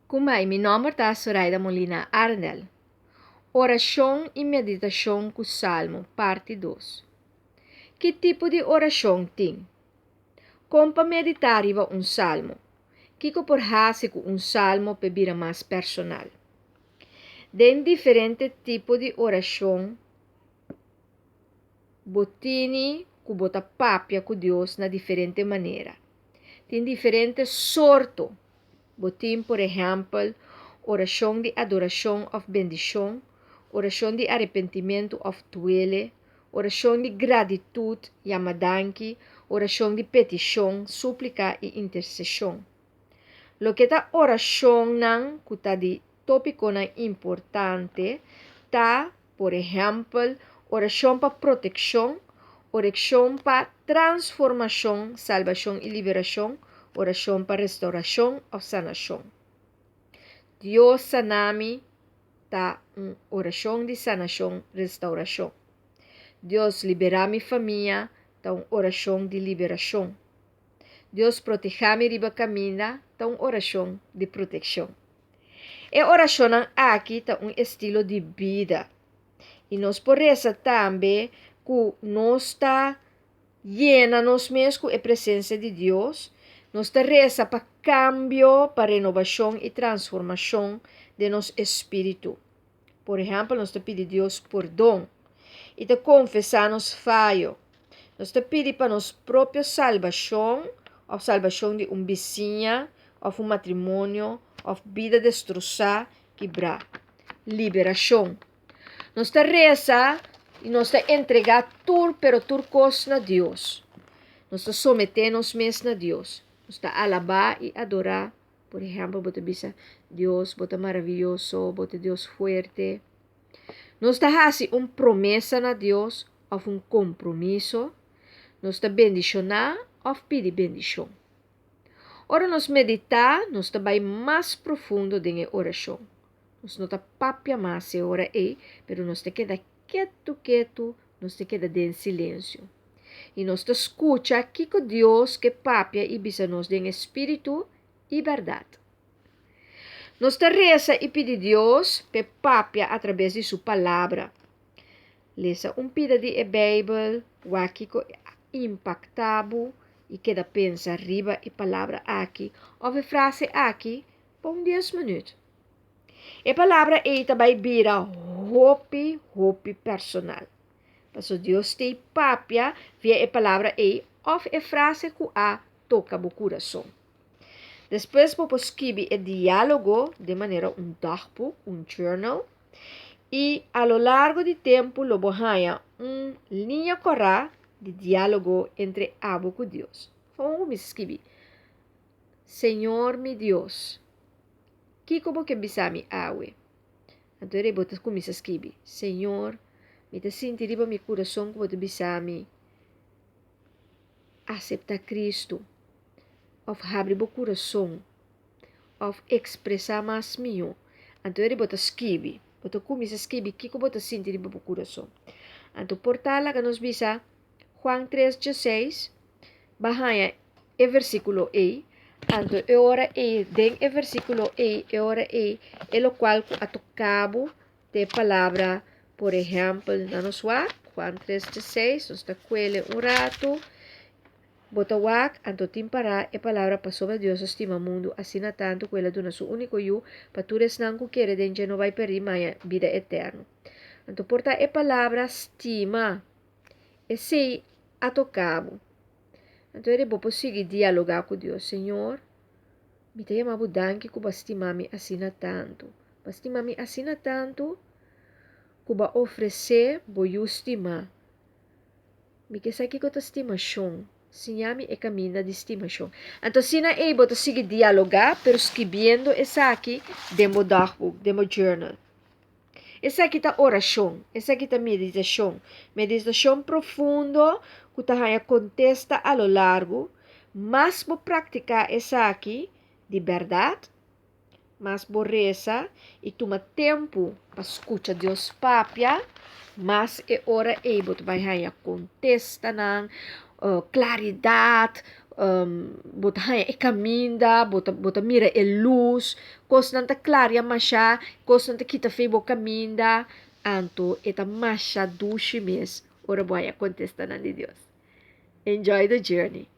Kumai, mi nòmber ta Soraida Molina Arndel. Orashon i meditashon ku Salmo, parti dos. Ki tipo di orashon tin? Kon pa meditá riba un salmo? Kiko por hasi ku un salmo p'e bira mas personal? Den diferente tipo di orashon bo tini ku bo ta papia ku Dios na diferente manera. Tin diferente sorto. Bo tin, por ehèmpel, orashon di adorashon òf bendishon, orashon di arepentimentu òf duele, orashon di gratitut, yama danki, orashon di petishon, súplika i interseshon. Loke ta orashonnan ku ta di tópikonan importante ta, por ehèmpel, orashon pa protekshon, orashon pa transformashon, salbashon i liberashon, orashon pa restourashon òf sanashon. Dios sana mi ta un orashon di sanashon, restourashon. Dios liberá mi famia ta un orashon di liberashon. Dios protehá mi riba kaminda ta un orashon di protekshon. E orashonnan aki ta un estilo di bida. I nos por resa tambe ku nos ta yena nos mes ku e presensia di Dios. Nos ta resa pa kambio, pa renobashon i transformashon den nos espíritu. Por ehèmpel, nos ta pidi Dios pordon i ta konfesá nos fayo. Nos ta pidi pa nos propio salbashon òf salbashon di un bisiña òf un matrimonio òf bida destrosá, kibrá. Liberashon. Nos ta resa i nos ta entregá tur pero tur kos na Dios. Nos ta someté nos mes na Dios. Nos ta alabá i adorá. Por ehèmpel, bo ta bisa, Dios, bo ta maravioso, bo ta Dios fuerte. Nos ta hasi un promesa na Dios òf un kompromiso. Nos ta bendishoná òf pidi bendishon. Ora nos meditá, nos ta bai mas profundo den e orashon. Nos no ta papia mas e ora ei, pero nos ta keda ketu ketu, nos ta keda den silensio. I nos ta skucha kiko Dios ke papia i bisa nos den e spiritu i bèrdat. Nos ta resa i pidi Dios p'e papia atrabes di su Palabra. Lesa un pida di e Beibel, wak kiko a impaktá bo i keda pensa riba e palabra aki òf e frase aki pa un dies minüt. E palabra ei ta bai bira hopi, hopi personal. Pasobra Dios t'ei papia via e palabra ei òf e frase ku a toka bo kurason. Despues bo por skibi e diálogo den manera un dagboek, un journal, i a lo largo di tempu lo bo haña un liña kòrá di diálogo entre abo ku Dios. Kon kuminsá skibi, Señor mi Dios, kiko bo ke bisa mi awe? Anto e rei bo ta kuminsá skibi, Señor, mi ta sinti riba mi kurason ku bo ta bisa mi aseptá Kristu. òf habri bo kurason òf ekspresá mas mihó. Anto eri bo ta skibi, bo ta kuminsá skibi kiko bo ta sinti riba bo kurason. Anto por ta laga nos bisa Juan tres dieseis, bo a haña e versíkulo ei, anto e ora ei den e versíkulo ei e ora ei e lokual ku a toka bo ta e palabra por ehèmpel na nos wak Juan tres dieseis nos ta kuele un ratu. Bo ta wak, anto tin pará e palabra pasobra Dios a stima mundu asina tantu ku el a duna su úniko Yu pa tur esnan ku kere den dje no bai pèrdí ma haña bida eterno. Anto por ta e palabra stima, esei a toka bo. Anto eri bo por sigui dialogá ku Dios, Señor, mi ta yama bo danki ku bo a stima mi asina tantu. Bo a stima mi asina tantu ku bo a ofresé bo Yu stimá. Mi ke sa kiko ta stimashon. Siña mi e kaminda di stimashon. Anto asina ei bo ta sigui dialogá, pero skibiendo esaki den bo dagboek, den bo journal. Esaki ta orashon, esaki ta meditashon. Meditashon profundo ku ta haña kontesta a lo largu. Mas bo praktiká esaki di bèrdat, Mas bo resa i tuma tempu pa skucha Dios papia, mas e ora ei bo ta bai haña kontestanan, klaridat, Bo ta haña e kaminda, bo ta mira e lus, kosnan ta klaria masha, kosnan ta kita fo'i bo kaminda, anto e ta masha dushi mes ora bo haña kontestanan di Dios. Enjoy the journey.